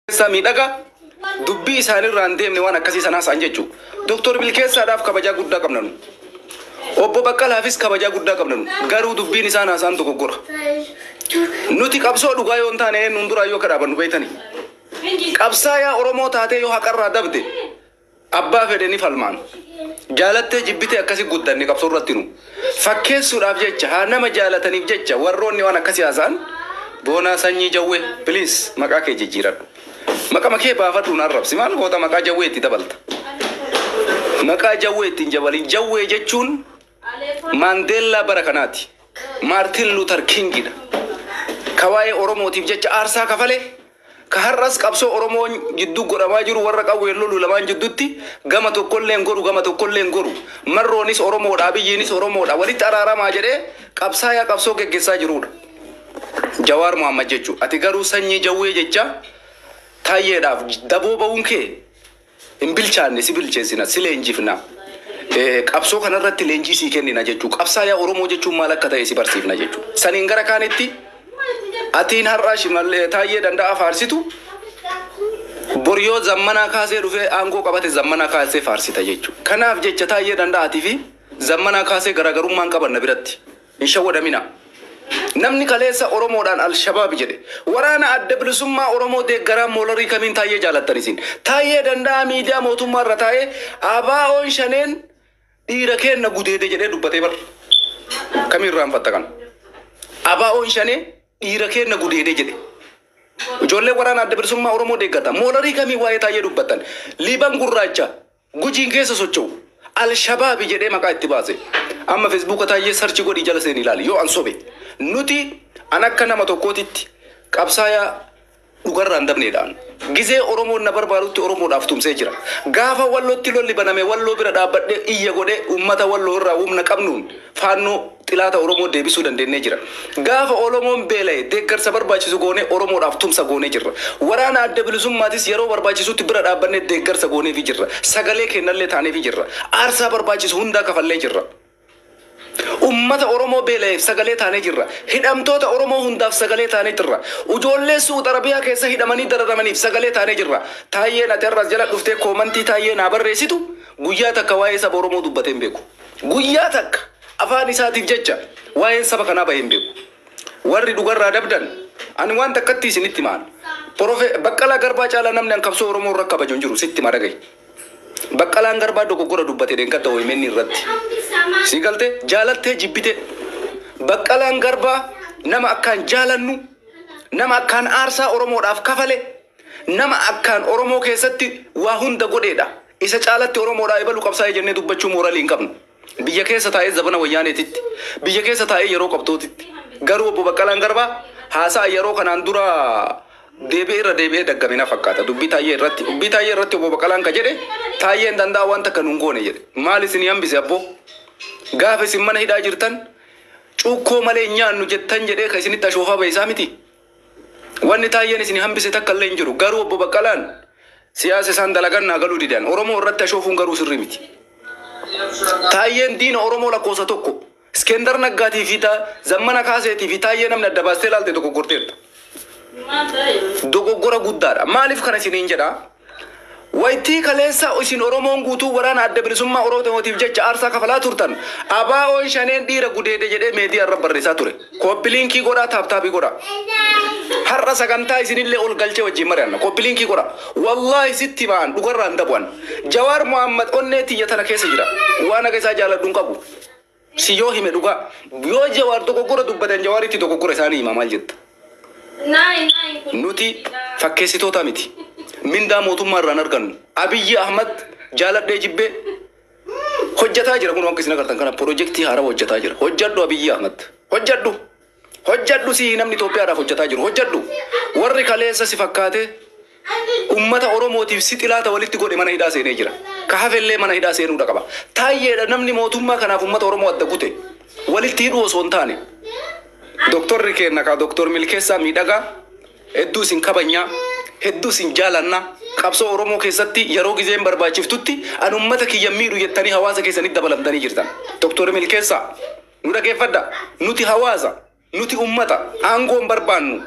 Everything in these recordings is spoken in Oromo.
Milkeessaa Miidhagaa dubbii isaanirraa hin deemne waan akkasii sanaa isaan jechuu. Doktor Milkeessaadhaaf kabajaa guddaa qabna nu. Obbo Baqqalaafis kabajaa guddaa qabna nu. Garuu dubbiin isaan haasa'an dogoggora. Nuti qabsoo dhugaa yoo hin taane eenyuun duraa yoo akka dhaabannu beektanii. Qabsaayaa Oromoo taatee yoo haqarraa dabde abbaa fedhe ni falmaan. Jaalattee jibbitee akkasi guddanne qabsoo irratti nu. Fakkeessuudhaaf jecha haa nama jaalataniif jecha warroonni waan akkasii haasa'an Boonaa Sanyii Jawwee please maqaa kee jijjiiradhu. Maqama kee baafadhu na arrabsi maal goota maqaa Jawwee itti dabalta. Maqaa Jawwee ittiin jabalin. Jawwee jechuun Maandeellaa bara kanaati. Maartin Luuter Kingidha. Ka waa'ee Oromootiif jecha aarsaa kafale, ka har'as qabsoo Oromoo jidduu godhamaa jiru warra qawween lolu lamaan jidduutti gama tokkollee hin goru, gama tokkollee hin goru. Marroonis Oromoodha, Abiyyiinis Oromoodha, walitti araaramaa jedhee qabsaayaa qabsoo geggessaa jiruudha. Jawaar Mohammad jechuu. Ati garuu sanyii Jawwee jecha Taayyeedhaaf daboo ba'uun kee hin bilchaanne, si bilcheessina, si leenjifna. Qabsoo kanarratti leenjii sii kennina jechuu. Qabsaayaa Oromoo jechuun maal akka ta'e si barsiifna jechuu. Saniin gara kaanitti atiin har'aa Shimallee Taayyee Danda'aa faarsitu bor yoo Zammanaa Kaasee dhufee aangoo qabate Zammanaa Kaasee faarsita jechuu. Kanaaf jecha Taayyee Danda'aatii fi Zammanaa Kaasee garaagarummaan qaban na biratti. Hin shawwadamina. Namni kaleessa Oromoodhaan Al-Shabaab jedhe waraana Adda Bilisummaa Oromoo deeggaraa moolarii kamiin Taayyee jaalattan isin? Taayyee Danda'aa miidiyaa mootummaa irra taa'ee ABOn Shaneen dhiira keenna gudeede jedhee dubbatee bar. Kamiin irraanfatta kana? ABOn Shanee dhiira keenna gudeede jedhe. Ijoollee waraana Adda Bilisummaa Oromoo deeggarta. Moolarii kamiin waa'ee Taayyee dubbattan? Liiban Gurraacha Gujiin keessa socho'u Al-Shabaabi jedhee maqaa itti baase. Amma Facebooka Taayyee search godhii jala seeni ilaali. Yoo an sobe. Nuti an akka nama tokkootitti qabsaayaa dhugarraa hin dabneedha an. Gizee Oromoon na barbaadutti Oromoodhaaf tumsee jira. Gaafa Wallotti lolli baname Walloo bira dhaabbadhee iyya godhee uummata Walloo irraa humna qabnuun Faannoo xilaata Oromoo deebisuu dandeennee jira. Gaafa Olomoon beela'e deeggarsa barbaachisu goonee Oromoodhaaf tumsa goonee jirra. Waraana Adda Bilisummaatis yeroo barbaachisutti bira dhaabbannee deeggarsa gooneefii jirra. Sagalee keennallee taaneefii jirra. Aarsaa barbaachisu hundaa kafallee jirra. Ummata Oromoo beela'eef sagalee taanee jirra. Hidhamtoota Oromoo hundaaf sagalee taanee jirra. Ujoollee Su'ud Arabiyaa keessa hidhamanii dararamaniif sagalee taanee jirra. Taayyeen ati har'a as jala dhuftee koomantii Taayyee naa barreessitu guyyaa takka waa'ee saba Oromoo dubbatee hin beeku. Guyyaa takka afaan isaatiif jecha waa'een saba kanaa bahee hin beeku. Warri dhugarraa dabdan ani waan takkatti isinitti himaan. Profe Baqqalaa Garbaa caalaa namni an qabsoo Oromoo irra kabaju hin jiru sitti hima dhagahi. Baqqalaan Garbaa dogoggora dubbate dheengadda omn irratti. Sii galte jaalattee jibbitee. Baqqalaan Garbaa nama akkaan jaalannu, nama akkaan aarsaa Oromoodhaaf kafale, nama akkaan Oromoo keessatti waa hunda godheedha. Isa caalatti Oromoodhaa ebalu qabsaa'e jennee dubbachuu mooralii hin qabnu. Biyya keessa taa'ee zabana Wayyaaneetitti, biyya keessa taa'ee yeroo qabxootitti. Garuu Obbo Baqqalaan Garbaa haasa'a yeroo kanaan dura deebi'ee irra deebi'ee daggame na fakkaata dubbii Taayyee irratti. Dubbii Taayyee irratti Obbo Baqqalaan ka jedhe Taayyeen danda'a waan takka nun goone jedhe. Maal isinii hambise abboo? Gaafa isin mana hidhaa jirtan cuukkoo malee hin nyaannu jettan jedhee ka isinitti ashoofaa bahe isaa mitii? Wanni Taayyeen isin hambise takka illee hin jiru. Garuu Obbo Baqqalaan siyaasa isaan dalagan naa galuu didan. Oromoo irratti ashoofuun garuu sirrii miti. Taayyeen diina Oromoo lakkoofsa tokko. Iskendar Naggaatii fi Zammana Kaaseetii fi Taayyee namni adda baastee ilaalte dogoggorteerta. Dogoggora guddaadha. Maaliif kana isiniin jedha? Waytii kaleessa isin Oromoon guutuu waraana Adda Bilisummaa Oromootiif jecha aarsaa kafalaa turtan ABOn Shaneen dhiira gudeede jedhee meediyaa irra barreessaa ture. Koppiliinkii godhaa taaptaabii godhaa. Har'a sagantaa isinillee ol galchee wajjin mari'anna. Koppiliinkii godhaa. Wallaahi sitti ba'an dhugarraa hin dabu'an. Jawaar Mohaammed onnee tiyya tana keessa jira. Waan haga isaa jaaladhu hin qabu. Si yoo hime dhugaa. Yoo Jawaar dogoggora dubbatan Jawaaritti dogoggora isaanii hima maal jetta? Nuti fakkeessitoota miti. Mindaa mootummaa irraa hin argannu. Abiyyi Ahmad jaaladhee jibbee hojjataa jira kun akka isin agartan kana pirojektii haarawaa hojjataa jira. Hojjadhu Abiyyi Ahmad. Hojjadhu. Hojjadhu si namni Itoophiyaadhaaf hojjataa jiru. Hojjadhu. Warri kaleessa si fakkaatee Ummata Oromootiif si xilaata walitti godhe mana hidhaa seenee jira. Ka hafellee mana hidhaa seenuudha qaba. Taayyeedha namni mootummaa kanaaf ummata Oromoo adda kute. Walitti hidhuu osoo hin taane. Doktorri keenna kaa Doktor Milkeessaa Miidhagaa hedduu isin kabajnaa, hedduu isin jaalanna. Qabsoo Oromoo keessatti yeroo gizeen barbaachiftutti an ummata kiyya hin miidhu jettanii hawaasa keessanitti dabalamtanii jirtan. Doktor Milkeessaa nu dhageeffadha. Nuti hawaasa. Nuti ummata. Aangoo hin barbaannu.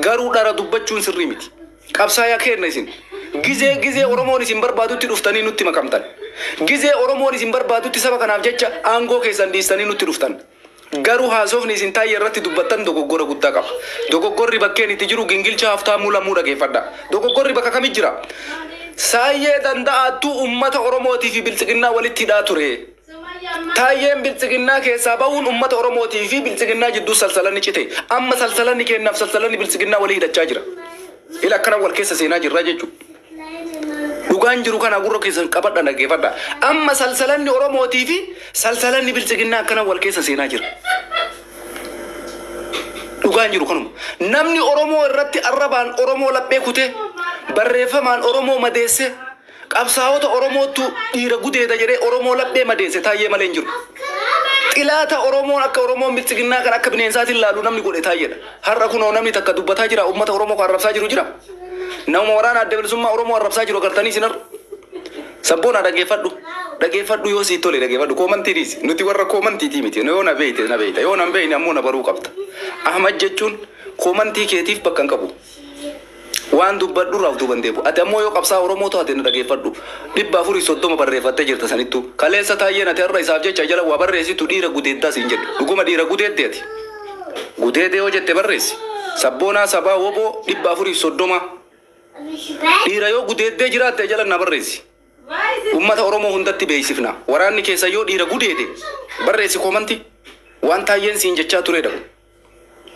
Garuu dhara dubbachuun sirrii miti. Qabsaayaa kenna isin. Gizee gizee Oromoon isin barbaadutti dhuftanii nutti makamtan. Gizee Oromoon isin barbaadutti saba kanaaf jecha aangoo keessan dhiistanii nutti dhuftan. Garuu haasofni isin taa'ee irratti dubbattan dogoggora guddaa qaba. Dogoggorri bakkeen itti jiru gingilcha haftaamuu lamuu dhageeffadha. Dogoggorri bakka kamii jira? Saayyee danda'attu uummata Oromootii fi biltsiginnaa walitti hidhaa ture. Taayyeen biltsiginnaa keessaa bahuun uummata Oromootii fi biltsiginnaa jidduu salsalanni cite. Amma salsalanni kennaaf salsalanni biltsiginnaa walii hidhachaa jira. Ila akkana wal keessa seenaa jirra jechuudha. Dhugaan jiru kana gurra keessan qabadha dhaggeeffadha. Amma salsalanni Oromootii fi salsalanni biltsiginnaa akkana wal keessa seenaa jira. Dhugaan jiru kanuma. Namni Oromoo irratti arrabaan Oromoo laphee kutee barreeffamaan Oromoo madeesse qabsaa'ota Oromootu dhiira gudeeda jedhee Oromoo laphee madeesse taayyee malee hin jiru. Xilaata Oromoon akka Oromoon biltsiginnaa kan akka bineensaatiin laalu namni godhe taayyeedha. Har'a kunoo namni takka dubbataa jira uummata Oromoo kan arrabsaa jiru jira. Nama waraana adda bilisummaa Oromoo arrabsaa jiru agartanii isin har'a. Sabboona dhaggeeffadhu. Dhaggeeffadhu yoo sii tole dhaggeeffadhu. Koomantii dhiisi. Nuti warra koomantiitii miti. Yoo na beeyte na beeyta. Yoo na hin beeyne ammoo na baruu qabda. Ahmad jechuun koomantii keetiif bakka hin qabu. Waan dubbadhu irraa of duuban deebi'u. Ati ammoo yoo qabsaa Oromoo taate na dhaggeeffadhu. 430 barreeffattee jirta sanittuu. Kaleessa taayyeen ati har'a isaaf jecha jala waa barreessitu dhiira gudeeddaa siin jedhe. Dhuguma dhiira gudeeddee ati. Gudeedee yoo jette barreessi. Sabboonaa sabaa woboo 430. Dhiira yoo gudeeddee jiraatte jala na barreessi. Uummata Oromoo hundatti beeksifna. Waraanni keessa yoo dhiira gudeede barreessi koomantii. Waan taayyeen siin jechaa turedha.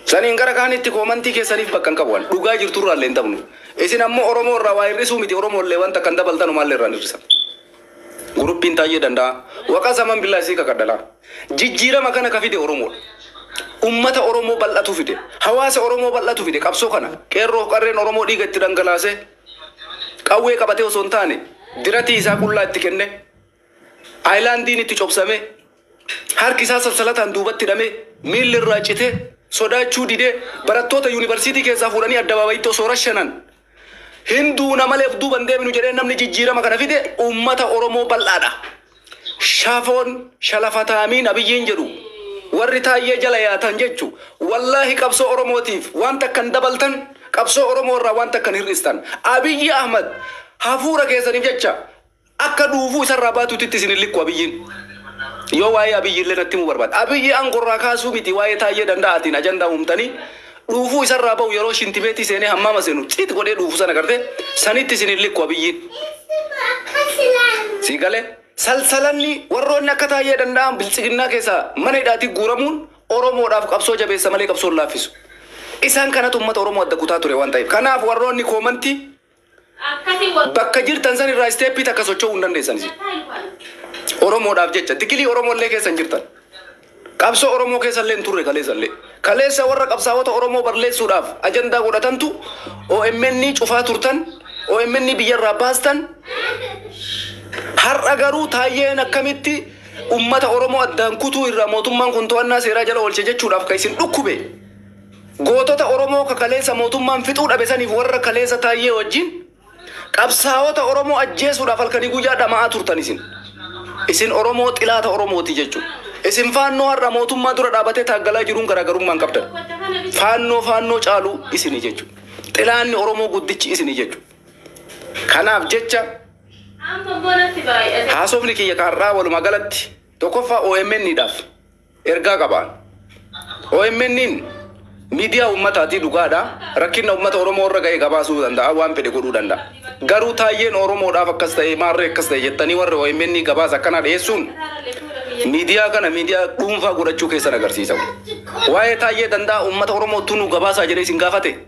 Saniin gara kaanitti koomantii keessaniif bakka hin qabu. Dhugaa jirturraa illee hin tabnu. Isin ammoo Oromoo irraa waa hir'isuu miti Oromoo illee wanta kan dabaltanu maallee irraa hin hir'isan. Guruppiin taayyee danda'a. Waqa zaman billaa isii kakadhalaa. Jijjiirama kana ka fide Oromoodha. Uummata Oromoo bal'atu fide. Hawaasa Oromoo bal'atu fide qabsoo kana. Qeerroo qarreen Oromoo dhiiga itti dhangalaasee qawwee qabatee osoo hin taane diratii isaa qullaa itti kenne aayilaandiin itti cobsame harki isaa salsalataan duubatti hidhame miilli irraa cite sodaachuu didee barattoota yuunivarsiitii keessaa fuudhanii addabaabayitti osoo rashanan hinduu namaleef duuban deeminu jedhee namni jijjiirama kana fide uummata Oromoo bal'aadha. Shafoon shalafataamiin abiyyiin jedhu warri taayyee jala yaatan jechu wallaahi qabsoo Oromootiif wanta kan dabaltan qabsoo Oromoo irraa wanta kan hir'istan Abiyyi Ahmad hafuura keessaniif jecha akka dhuufuu isarraa baatutti isin hin likku abiyyiin. Yoo waa'ee abiyyi illee natti himuu barbaada. Abiyyi aangorraa kaasuu miti waa'ee taayyee danda'aatiin ajandaa uumtanii dhuufuu isarraa bahu yeroo shintibeetii seenee hammaama seenu ciit godhee dhuufuu sana gartee sanitti isin hin likku abiyyiin. Si galee salsalanni warroonni akka taayyee danda'an biltsiginnaa keessaa mana hidhaatii guuramuun Oromoodhaaf qabsoo jabeessa malee qabsoo hin laaffisu. Isaan kanatu uummata Oromoo adda kutaa ture waan ta'eef. Kanaaf warroonni koomantii bakka jirtan san irraa isteeppii takka socho'uu hin dandeessan isin. Oromoodhaaf jecha tikilii Oromoollee keessa hin jirtan. Qabsoo Oromoo keessa illee hin turre kaleessa illee. Kaleessa warra qabsaa'ota Oromoo barleessuudhaaf ajandaa godhatantu OMN cufaa turtan, OMN biyyarraa baastan. Har'a garuu taayyeen akkamitti uummata Oromoo addaan kutuu irraa mootummaan kun to'annaa seeraa jala oolche jechuudhaaf kan isin dhukkube. Gootota Oromoo kaleessa mootummaan fixuu dhabe saniif warra kaleessa taayyee wajjin qabsaa'ota Oromoo ajjeesuudhaaf halkanii guyyaa dhama'aa turtan isin. Isin Oromoo xilaata Oromooti jechuudha. Isin faannoo har'a mootummaa dura dhaabatee taaggalaa jiruun garaagarummaa hin qabdan. Faannoo faannoo caalu isini jechuudha. Xilaanni Oromoo guddichi isini jechuudha. Kanaaf jecha haasofni kiyya kaarraa walumaa galatti tokkoffaa OMN dhaaf ergaa qabaan. OMN miidiyaa uummataatii dhugaadha. Rakkina uummata Oromoo irra ga'e gabaasuu danda'a waan fedhe godhuu danda'a. Garuu taayyeen Oromoodhaaf akkas ta'e maarree akkas ta'e jettanii warri OMN gabaasa akkanaa dhiyeessuun miidiyaa kana miidiyaa dhuunfaa godhachuu keessan agarsiisa. Waa'ee taayyee danda'a uummata Oromootu nu gabaasaa jedhee isin gaafate.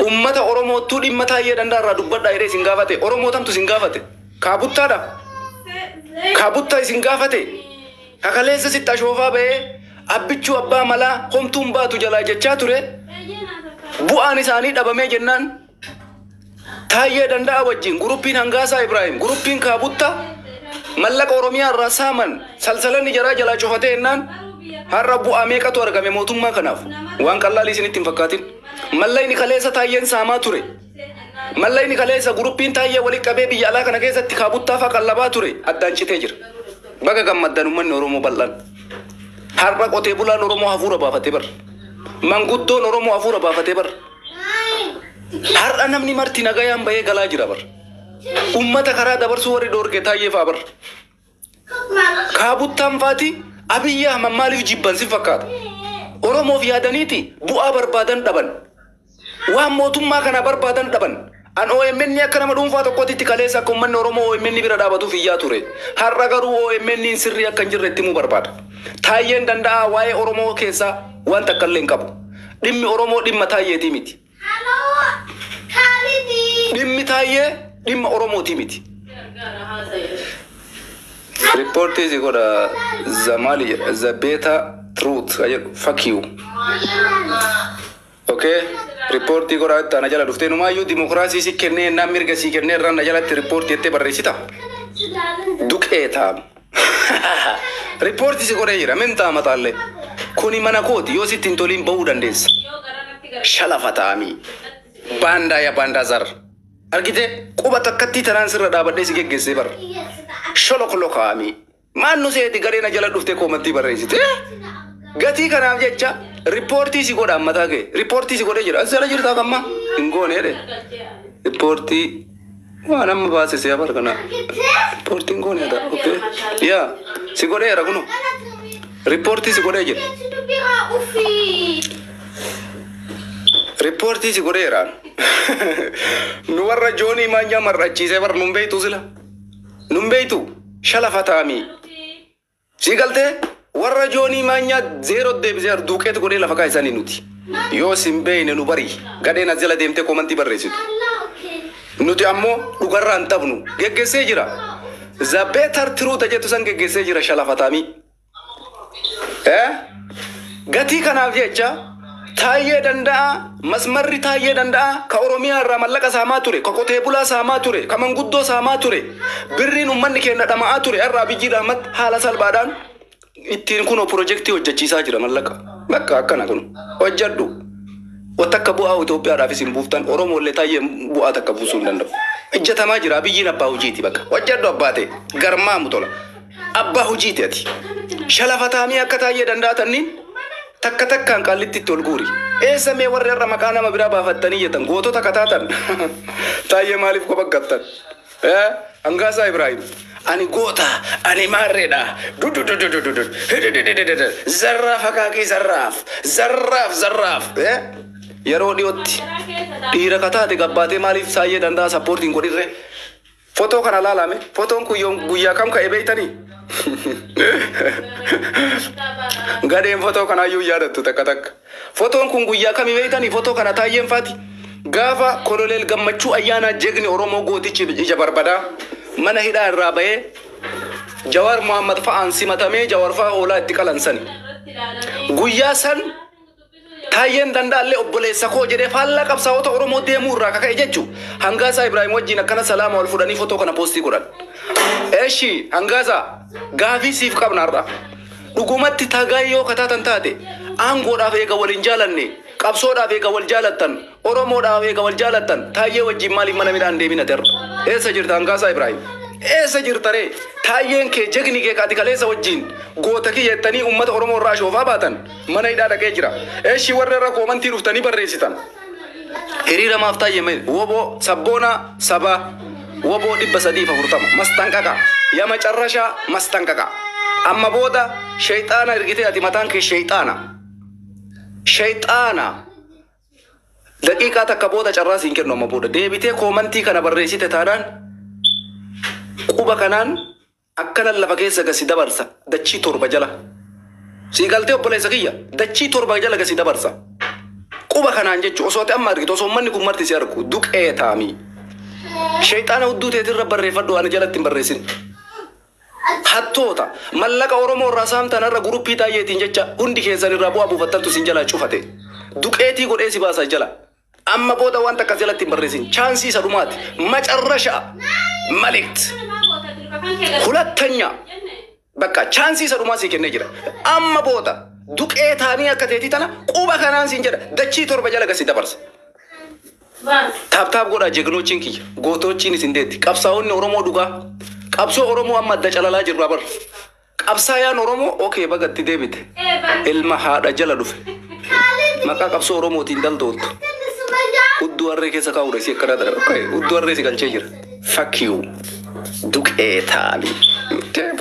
Uummata Oromootu dhimma taayyee danda'a irraa dubbadhaa jedhee isin gaafate. Oromoo tamtu isin gaafate. Kaabuttaadha. Kaabuttaa isin gaafate. Kakaleessa sitti ashoofaa ba'ee abbichuu abbaa malaa homtuun baatu jalaa jechaa ture. Bu'aan isaanii dhabamee jennaan taayyee danda'a wajjin guruppiin Hangaasaa Ibrahim guruppiin Kaabuttaa mallaqa Oromiyaa irraa saaman salsalanni jaraa jalaa cufatee jennaan har'a bu'aa meeqatu argame mootummaa kanaaf waan qallaalii isinitti hin fakkaatin. Mallayni kaleessa taayyeen saamaa ture. Mallayni kaleessa guruppiin taayyee walitti qabee biyya alaa kana keessatti Kaabuttaa fa'aa qallabaa ture addaan citee jira. Baga gammaddan uummanni Oromoo bal'aan. Har'a qotee bulaan Oromoo hafuura baafatee bara. Manguddoon Oromoo hafuura baafatee bara. Har'a namni marti nagayaan bahee galaa jira bar. Ummata karaa dabarsuu warri dhoorke Taayyee fa'a bar. Kaabuttaan faati Abiyyi Ahmad maaliif jibban si fakkaata? Oromoof yaadaniiti bu'aa barbaadan dhaban. Waan mootummaa kana barbaadan dhaban. An OMN akka nama dhuunfaa tokkootti kaleessa akka uummanni Oromoo OMN bira dhaabatuuf iyyaa ture. Har'a garuu OMN sirrii akka hin jirre itti himuu barbaada. Taayyeen Danda'aa waa'ee Oromoo keessaa waan takka illee hin qabu. Dhimmi Oromoo dhimma Taayyeetii miti. Dhimmi Taayyee dhimma Oromootii miti. Riippoortii si godha Zamaali jedha. The better truth jedhu, fuck you. Okay? Riippoortii godhaa itti ana jala dhuftee numaayyuu dimokiraasii si kennee naan mirga si kennee irraan na jalatti riippoortii jettee barreessita. Duqee taa'am. Riippoortii si godhee jira. Min ta'a mataallee. Kuni mana kooti, yoo sitti hin toliin bahuu dandeessa. Shalafa ta'amii. Baandaa ya baandaa zar. Argite, quba takkattii tanaan sirra dhaabadhee si geggeessee bara. Sholokoloka'amii. Maan nu seeti garee na jala dhuftee koomantii barreessite? Gatii kanaaf jecha riippoortii si godha mataa kee. Riippoortii si godhee jira. As jala jirtaa kamma? Hin goone jedhe. Riippoortii waan amma baase si habar kana. Riippoortii hin goone jedha. Okay. Yaa si godheera kunu. Riippoortii si godhee jira. Riippoortii si godheera. Nu warra Joonii Maanyaa mar'achiisee bar nun beeytu sila. Nun beeytu shalafa ta'amii. Si galtee, warra Joonii Maanyaa zeeroo deebisee duuqeet godhee lafa kaa'isanii nuti. Yoo sin beeyne nu bari, gadheen as jala deemtee koomantii barreessitu. Nuti ammoo dhugarraa hin tabnu geggeessee jira. The better truth jettu san geggeessee jira shalafatamii. Eh? Gatii kanaaf jecha Taayyee Danda'a, masmarri Taayyee Danda'a ka Oromiyaa irraa mallaqa saamaa ture, ka qotee bulaa saamaa ture, ka manguddoo saamaa ture, birriin uummanni keenya dhama'aa ture, irraa Abiyyi Ahmad haala salphaadhaan ittiin kunoo pirojektii hojjechiisaa jira mallaqa. Bakka akkana kun hojjedhu. Wanta akka bu'aa Itoophiyaadhaafis hin buuftan, Oromoollee Taayyee bu'aa takka buusuu hin danda'u. Hojjetamaa jira, Abiyyiin abbaa hojiiti bakka. Hojjedhu abbaate garmaamu tola. Abbaa hojiiti ati. Shalafataamii akka Taayyee Danda'a tanniin takka takkaan qaallitti itti ol guuri. Eessa mee warri har'a maqaa nama biraa baafattanii jettan gootota kataatan Taayyee maaliif kopha gattan? Hangaasaa Ibrahim. Ani goota, ani maarreedha. Dudududududu. Zarraaf akaakii zarraaf. Zarraaf zarraaf. Yeroo dhiyootti dhiira kataate gabbaatee maaliif Taayyee Danda'a sappoortiin godhirre? Fotoo kana laalame. Fotoon kun yoom guyyaa kam ka'e beektanii? Gadheen fotoo kanaayyuu yaadattu takka takka. Fotoon kun guyyaa kami beektanii? Fotoo kana Taayyeen faati. Gaafa Koloneel Gammachuu Ayyaanaa, jegni Oromoo gootichi ija barbadaa, mana hidhaa irraa bahee Jawaar Muhammad fa'aan simatamee Jawaar fa'a hoolaa itti qalansani. Guyyaa san Taayyeen Danda'allee obboleessa koo jedhee faallaa qabsaa'ota Oromoo deemuu irraa kaka'e jechu. Hangaasaa Ibrahim wajjin akkana salaama wal fudhanii fotoo kana poostii godhan. Eshi Hangaasaa, gaafii siif qabna har'a. Dhugumatti tagaa yoo kataatan taate, aangoodhaaf eega waliin jaalanne, qabsoodhaaf eega wal jaalattan, Oromoodhaaf eega wal jaalattan, Taayyee wajjin maaliif mana midhaan deemina terra? Eessa jirta, Hangaasaa Ibrahim? Eessa jirta ree? Taayyeen kee, jegni kee kaati kaleessa wajjin goota kiyya jettanii uummata Oromoo irraa shoofaa baatan mana hidhaa dhaqee jira. Eshi warra irra koomantii dhuftanii barreessitan. Hiriira maaf Taayyee mee woboo sabboonaa sabaa woboo 340 masxanqaqa yamacarrashaa masxanqaqa. Amma booda sheexaana ergitee ati mataan kee sheexaana. Sheexaana. Daqiiqaa takka booda carraa siin kennu. Amma booda deebitee koomantii kana barreessite taanaan quba kanaan akkanan lafa keessa gasi dabarsa dachii torba jala. Sii galtee, obboleessa kiyya, dachii torba jala gasi dabarsa. Quba kanaan jechuun osoo ati amma argitu, osoo uummanni kun marti si argu, duqee taamii. Sheexaana hudduu teetirra barreeffadhu, ani jalatti hin barreessin. Hattoota mallaqa Oromoo irraa saamtan, irra guruppii Taayyeetiin jecha hundi keessan irraa bu'aa buufattantu sin jalaa cufate. Duqeetii godhee si baasa jala. Amma booda waan takka jalatti hin barreessin. Chaansii isa dhumaati. መጨረሻ መልእክት ሁለተኛ bakka chaansii isa dhumaa sii kennee jira. Amma booda duqee taanii akka teetii tana quba kanaan siin jedha dachii torba jala gasi dabarsa. Tap tap godhaa jegnochiin kiyya, gootochiin isin deetti, qabsaa'onni Oromoo dhugaa qabsoo Oromoo amma adda calalaa jirra bar. Qabsaayaan Oromoo okee bagatti deebite, ilma haadha jala dhufe maqaa qabsoo Oromootiin daldooltu. Hudduu harree keessa kaa'uudha isii akkana dara. Okay, hudduu harree si galchee jira. Fuck you. Duqeetaami.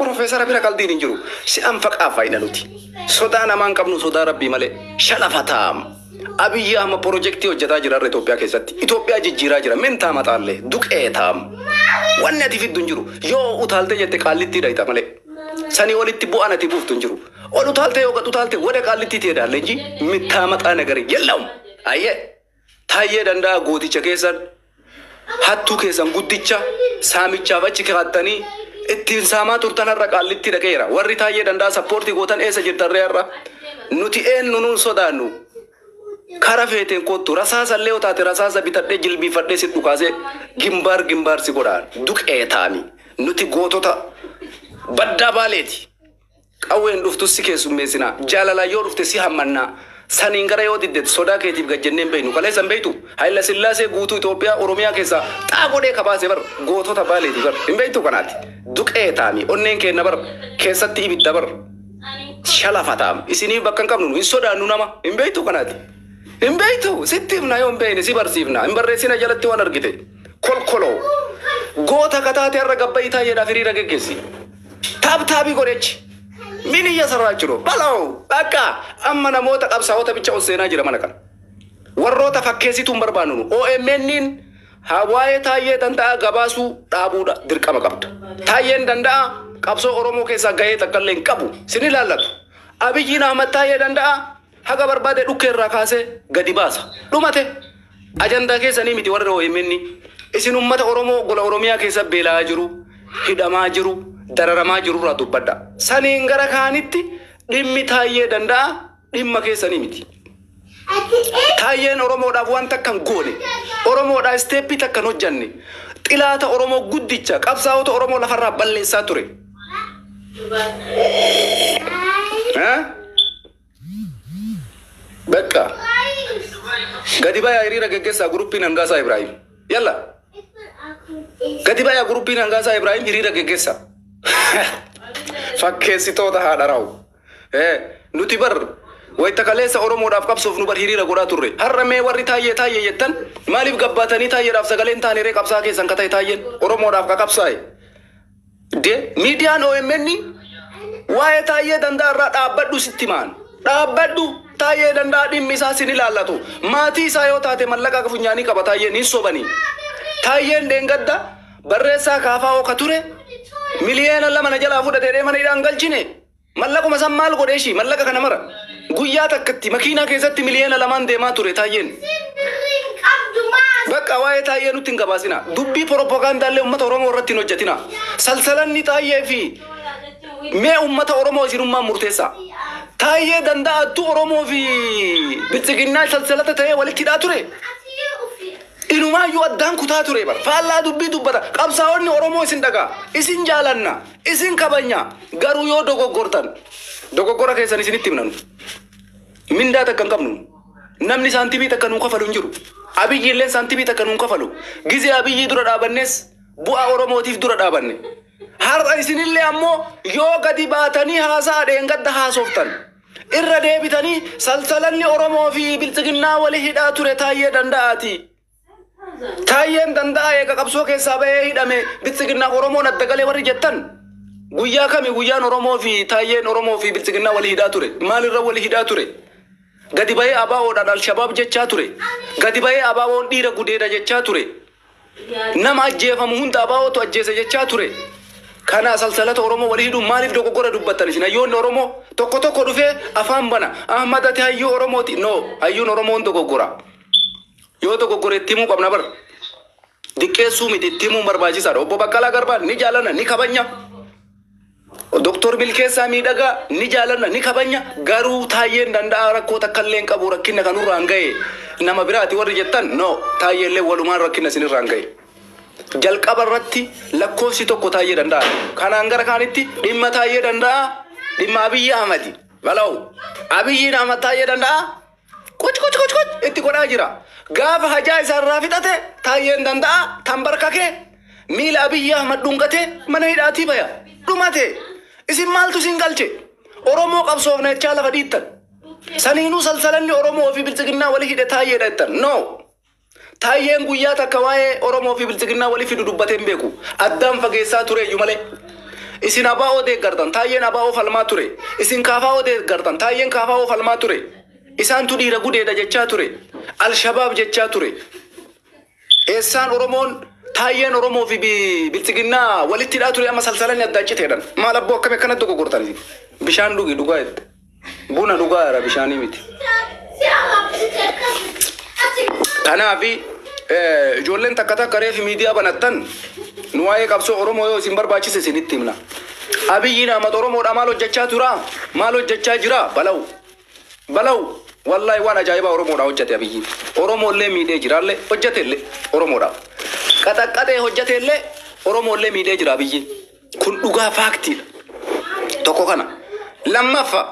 Profeesara bira qaldiin hin jiru. Si anfaqaa faayida nuti. Sodaa namaan qabnu sodaa rabbii malee. Shalafataam. Abiyyi amma pirojektii hojjetaa jira har'a Itoophiyaa keessatti. Itoophiyaa jijjiiraa jira. Mintaa maxaallee duqeetaam. Wanni ati fiddu hin jiru. Yoo utaaltee jette qaallittii dhayita malee. Sanii olitti bu'aan ati buuftu hin jiru. Ol utaaltee yoo gad utaalte wada qaallittii ta'e daalle inji mittaa maxaa nagari yellamu. Ayyee. Taayyee danda'a gooticha keessan hattuu keessan guddicha saamichaaf achi kaa'attanii ittiin saamaa turtan har'a qaallitti dhaqeera. Warri taayyee danda'a sappoortii gootan eessa jirtan ree har'a? Nuti eenyu nuun sodaannu? Kara feeteen kottu rasaasa illee yoo taate rasaasa bitadhee jilbiifadhee si dhukaasee gimbaar gimbaar si godhaan duqee taami. Nuti gootota baddaa baaleeti. Qawween dhuftu si keessummeessinaa. Jaalalaan yoo dhufte si hammannaa. Saniin gara yoo didde sodaa keetiif gad jennee hin beeknu. Kaleessa hin beektu. Hayila Sillaasee guutuu Itoophiyaa Oromiyaa keessaa xaa godhee kabaasee bar gootota baaleeti bar. Hin beektu kanaati. Duqee taami. Onneen keenna bar keessatti ibidda bar. Shalafataam. Isiniif bakka hin qabnu hin sodaannu nama. Hin beektu kanaati. Hin beektu. Sitti himna yoo hin beekne si barsiifna. Hin barreessina jalatti waan argite. Kolkoloo. Goota kataate har'a gabbaii taayyeedhaaf hiriira geggeessi. Taabtaabii godhechi. Min እየሰራችሁ ነው? በለው በቃ amma namoota qabsaa'ota bicha ol seenaa jira mana kana. Warroota fakkeessituun barbaannu nu. OMN'n waa'ee taayyee danda'a gabaasuu dhaabuudha dirqama qabda. Taayyeen danda'a qabsoo Oromoo keessaa gahee takka illee hin qabu. Sin ilaallatu. Abiyyiin Ahmad taayyee danda'a haga barbaade dhukkee irraa kaasee gadi baasa. Dhumate. Ajandaa keessanii miti warri OMN. Isin uummata Oromoo gola Oromiyaa keessa beela'aa jiru, hidhamaa jiru, dararamaa jiru irraa dubbadha. Saniin gara kaanitti dhimmi taayyee danda'a dhimma keessanii miti. Taayyeen Oromoodhaaf waan takka hin goone, Oromoodhaaf isteeppii takka hin hojjanne, xilaata Oromoo guddicha qabsaa'ota Oromoo lafarraa balleessaa ture. Bakka gadi bayaa hiriira geggeessaa guruppiin Hangaasaa Ibraahim. Yalla gadi bayaa guruppiin Hangaasaa Ibraahim hiriira geggeessaa. Fakkeessitoota haadha rawu. Nuti bar wayita kaleessa Oromoodhaaf qabsoof nu bar hiriira godhaa turre. Har'a mee warri taayyee taayyee jettan maaliif gabbaatanii taayyeedhaaf sagalee hin taane ree qabsaa keessan ka ta'e taayyeen Oromoodhaaf ka qabsaa'e. De miidiyaan OMN waa'ee taayyee danda'a irraa dhaabbadhu sitti maan. Dhaabbadhu taayyee danda'a dhimmi isaa sin ilaallatu. Maatii isaa yoo taate mallaqa funyaanii qaba taayyeen hin sobanii. Taayyeen dheengadda barreessaa kaafaa ka ture miliyoona 2 na jalaa fudhatee mana hidhaan galchine. Mallaquma san maal godhee ishii mallaqa kana mara. Guyyaa takkatti makiinaa keessatti miliyoona 2 deemaa ture taayyeen. Bakka waa'ee taayyee nutti hin gabaasina. Dubbii propagandaallee uummata Oromoo irratti hin hojjetina. Salsalanni taayyee fi mee uummata Oromoo isinummaan murteessa. Taayyee danda'attu Oromoo fi biltsiginnaa salsalata ta'ee walitti hidhaa ture. Inumaayyuu addaan kutaa ture bara. Faallaa dubbii dubbata. Qabsaa'onni Oromoo isin dhagaa. Isin jaalanna. Isin kabanya. Garuu yoo dogoggortan. Dogoggora keessan isinitti himnanu. Mindaa takka hin qabnu. Namni saantimii takka nuun kafalu hin jiru. Abiyyi illee saantimii takka nuun kafalu. Gizee Abiyyi dura dhaabannes bu'aa Oromootiif dura dhaabanne. Har'a isinillee ammoo yoo gadi baatanii haasaa dheengadda haasoftan. Irra deebitanii salsalanni Oromoo fi biltsiginnaa wali hidhaa ture taayyee danda'aati. Taayyeen danda'a eega qabsoo keessaa bahee hidhame biltsiginnaa Oromoon adda galee warri jettan. Guyyaa kami guyyaan Oromoo fi taayyeen Oromoo fi biltsiginnaa wali hidhaa ture? Maalirra wali hidhaa ture? Gadi bahee ABO'dhaan Alshabaab jechaa ture. Gadi bahee ABO'n dhiira gudeeda jechaa ture. Nama ajjeefamu hunda ABO'tu ajjeese jechaa ture. Kana salsalata Oromoo walii hidhuun maaliif dogoggora dubbattan isin hayyoonni Oromoo tokko tokko dhufee afaan bana. Ahmad ati hayyuu Oromooti. No, hayyuun Oromoon dogoggora. Yoo dogoggore itti himuu qabna bar. Diqqeessuu miti itti himuun barbaachisaadha. Obbo Baqqalaa Garbaa ni jaalanna ni kabanya. Doktor Milkeessaa Miidhagaa ni jaalanna ni kabanya. Garuu taayyeen danda'a rakkoo takka illee hin qabu rakkina kanurraan ga'e. Nama biraati warri jettan no taayyeen walumaan rakkina isinirraan ga'e. Jalqaba irratti lakkoofsi tokko taayyee danda'a. Kanaan gara kaanitti dhimma taayyee danda'a dhimma Abiyyi Ahmadi. Balaw Abiyyiin Ahmad taayyee danda'a kuc kuc kuc kuc itti godhaa jira. Gaafa hajaa isaarraa fixate taayyeen danda'a tambarkakee miila Abiyyi Ahmad dhungatee mana hidhaatii baya. Dhumate isin maaltu isin galche? Oromoo qabsoofna jechaa lafa dhiittan. Saniinuu salsalanni Oromoo fi biltsiginnaa walii hidhe taayyeedha jettan. No. Taayyeen guyyaa takka waa'ee Oromoo fi Biltsiginnaa walii fidu dubbatee hin beeku. Addaan fageessaa ture iyyuu malee. Isin ABO deeggartan, Taayyeen ABO falmaa ture. Isin KFO deeggartan, Taayyeen KFO falmaa ture. Isaantu dhiira gudeedha jechaa ture. Alshabaab jechaa ture. Eessaan Oromoon Taayyeen Oromoo fi Biltsiginnaa walitti hidhaa ture amma salsalanni addaan citeedhan. Maal abboo akkami akkanatti dogoggortan isin? Bishaan dhugi dhugaa jette. Buna dhugaa jira bishaanii miti. Kanaafi ijoolleen takka takka reefi miidiyaa banattan nu waa'ee qabsoo Oromoo yoo isin barbaachise isinitti himna. Abiyyiin Ahmad Oromoodha maal hojjechaa tura? Maal hojjechaa jira? Balaw. Balaw. Wallahi waan ajaa'ibaa Oromoodha hojjete Abiyyiin. Oromoollee miidhee jiraallee hojjetellee Oromoodhaaf. Qaxaqqaxee hojjetellee Oromoollee miidhee jira Abiyyiin. Kun dhugaa faaktiidha. Tokko kana. Lammaffaa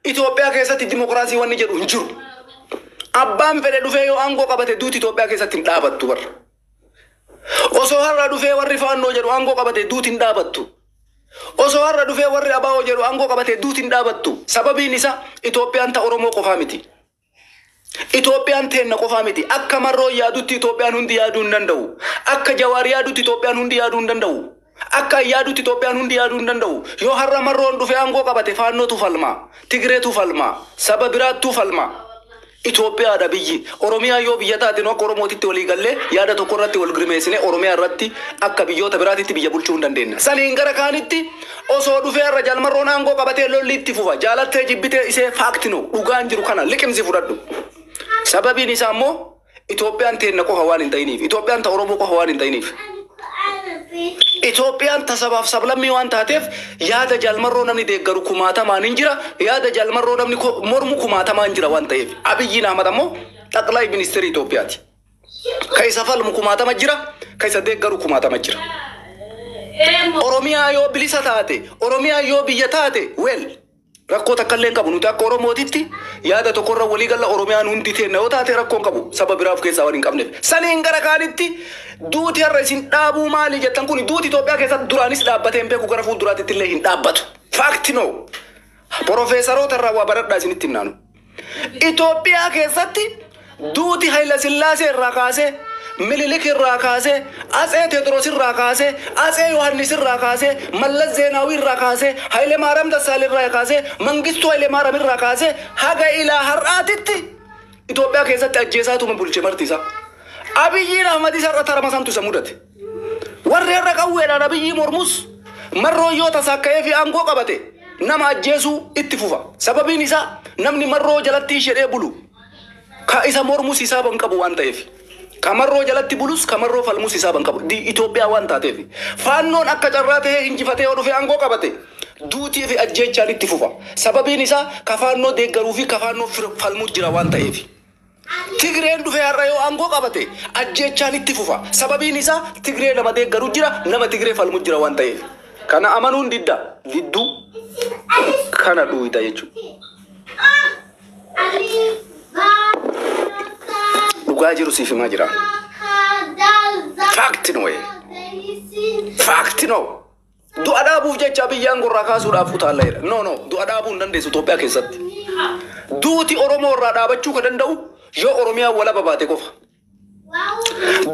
Itoophiyaa keessatti dimokiraasii wanni jedhu hin jiru. Abbaan fedhe dhufee yoo aangoo qabate duuti Itoophiyaa keessatti hin dhaabattu barra. Osoo har'a dhufee warri Faannoo jedhu aangoo qabate duuti hin dhaabattu. Osoo har'a dhufee warri ABO jedhu aangoo qabate duuti hin dhaabattu. Sababiin isaa Itoophiyaan ta Oromoo qofaa miti. Itoophiyaan teenna qofaa miti. Akka Marroo yaadutti Itoophiyaan hundi yaaduu hin danda'u. Akka Jawaar yaadutti Itoophiyaan hundi yaaduu hin danda'u. Akka yaadutti Itoophiyaan hundi yaaduu hin danda'u. Yoo har'a Marroon dhufee aangoo qabate Faannootu falma. Tigreetu falma. Saba biraattu falma. Itoophiyaadha biyyi. Oromiyaa yoo biyya taate nu akka Oromootitti walii gallee yaada tokko irratti wal girmeessine Oromiyaa irratti akka biyyoota biraatitti biyya bulchuu hin dandeenya. Saniin gara kaanitti osoo dhufee har'a Jaal Marroon aangoo qabatee lolli itti fufa. Jaalattee jibbitee isee faaktino dhugaan jiru kana liqimsi fudhadhu. Sababiin isaa immoo Itoophiyaan teenna qofa waan hin ta'iniif. Itoophiyaan ta Oromoo qofa waan hin ta'iniif. Itoophiyaan ta sabaaf sablammii waan taateef yaada Jaal Marroo namni deeggaru kumaatamaan hin jira. Yaada Jaal Marroo namni mormu kumaatamaan hin jira waan ta'eef. Abiyyiin Ahmad ammoo xaqlaayi ministeera Itoophiyaati. Ka isa falmu kumaatama jira, ka isa deeggaru kumaatama jira. Oromiyaa yoo bilisa taate, Oromiyaa yoo biyya taate, well, rakkoo takka illee hin qabu. Nuti akka Oromootitti yaada tokkorra walii galla Oromiyaan hundi teenna yoo taate rakkoo hin qabu. Saba biraa of keessaa waan hin qabneef. Saniin gara kaanitti duuti har'a isin dhaabuu maali jettan kun duuti Itoophiyaa keessatti duraanis dhaabbatee hin beeku gara fuulduraatti illee hin dhaabbatu. Faakti noo. Profeesaroota irraa waa baradhaa isinitti himnaanu. Itoophiyaa keessatti duuti Hayila Sillaasee irraa kaasee, Minilik irraa kaasee, Atsee Teediroos irraa kaasee, Atsee Yohaannis irraa kaasee, Mallas Zeenaawii irraa kaasee, Haayile Maaraam Dassaale irraa kaasee, Mangistuu Haayile Maaraam irraa kaasee haga ilaa har'aatitti Itoophiyaa keessatti ajjeesaatuma bulche marti isaa. Abiyyiin Ahmad isa irra tarama santu isa mudate. Warri har'a qawweedhaan Abiyyii mormus Marroo yoo tasaakka'ee fi aangoo qabate nama ajjeesuu itti fufa. Sababiin isaa namni Marroo jalatti ishedhee bulu ka isa mormus hisaaba hin qabu waan ta'eef. Ka Marroo jalatti bulus ka Marroo falmus hisaaba hin qabu. Itoophiyaa waan taateef. Faannoon akka carraa ta'ee injifatee yoo dhufee aangoo qabate duutii fi ajjeechaan itti fufa. Sababiin isaa ka Faannoo deeggaruu fi ka Faannoo falmuu jira waan ta'eef. Tigreen dhufee har'a yoo aangoo qabate ajjeechaan itti fufa. Sababiin isaa Tigree nama deeggaru jira, nama Tigree falmu jira waan ta'eef. Kana amanuun didda didduu kana dhuuyita jechuudha. Dhugaa jiru siif himaa jira. Faakti no. Faakti no. Du'a dhaabuuf jecha Abiyyi aangoo irraa kaasuudhaaf utaalla jedha. No no du'a dhaabuu hin dandeessu Itoophiyaa keessatti. Duuti Oromoo irraa dhaabachuu kan danda'u yoo Oromiyaan walaba baate qofa.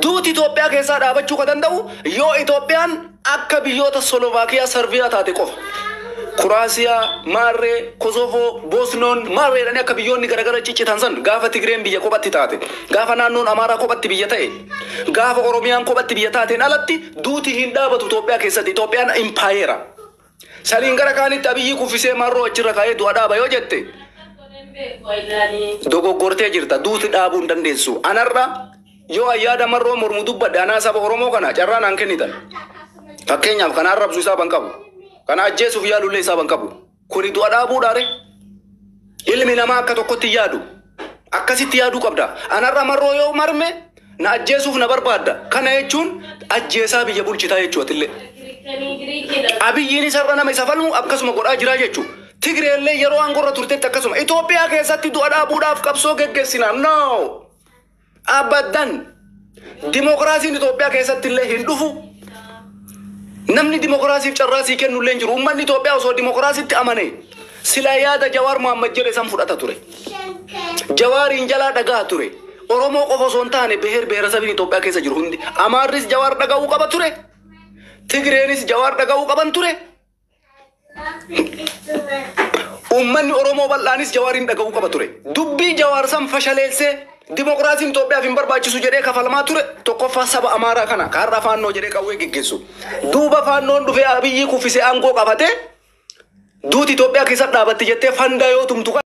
Duuti Itoophiyaa keessaa dhaabachuu kan danda'u yoo Itoophiyaan akka biyyoota Slovaakiyaa, Sarviyaa taate qofa. Kuraasiyaa, Maarree, Kosovoo, Bosnoon, Maarree jedhanii akka biyyoonni garagara ciccitan san gaafa Tigreen biyya kophatti taate, gaafa naannoon Amaaraa kophatti biyya ta'e, gaafa Oromiyaan kophatti biyya taateen alatti duuti hin dhaabatu Itoophiyaa keessatti. Itoophiyaan impaayeera. Saniin gara kaanitti Abiyyii kuffisee Marroo achirra kaa'ee du'a dhaaba yoo jette dogoggortee jirta. Duuti dhaabuu hin dandeessu. Anarra yoo ayyaada Marroo mormu dubbadhe anaa saba Oromoo kana carraa naan kennitan. Fakkeenyaaf kana arrabsu isaa ban qabu. Kana ajjeesuuf yaalullee isaa ban qabu. Kuni du'a dhaabuudhaare. Ilmi namaa akka tokkotti yaadu. Akkasitti yaaduu qabda. Anarra Marroo yoo marme na ajjeesuuf na barbaadda. Kana jechuun ajjeesaa biyya bulchitaa jechuutillee. Abiyyiin isarra nama isa falmu akkasuma godhaa jiraa jechuudha. Tigreellee yeroo aangorra turtetti akkasuma. Itoophiyaa keessatti du'a dhaabuudhaaf qabsoo geggeessina. No! Abaddan. Dimokiraasiin Itoophiyaa keessatti illee hin dhufu. Namni dimokiraasiif carraa sii kennu illee hin jiru. Uummanni Itoophiyaa osoo dimokiraasitti amane silaa yaada Jawaar Mohaammed jedhe san fudhata ture. Jawaariin jalaa dhagaa ture. Oromoo qofa osoo hin taane beher beeresabni Itoophiyaa keessa jiru hundi. Amaarris Jawaar dhaga'uu qaba ture. Tigreenis Jawaar dhaga'uu qaban ture. Uummanni Oromoo bal'aanis Jawaariin dhaga'uu qaba ture. Dubbii Jawaar san fashaleessee dimokiraasiin Itoophiyaaf hin barbaachisu jedhee kafalmaa ture tokkoffaa saba Amaaraa kana ka har'a faannoo jedhee qawwee geggeessu. Duuba faannoon dhufee Abiyyi kuffisee aangoo qabatee duuti Itoophiyaa keessa dhaabatti jettee fandaa yoo tumtu.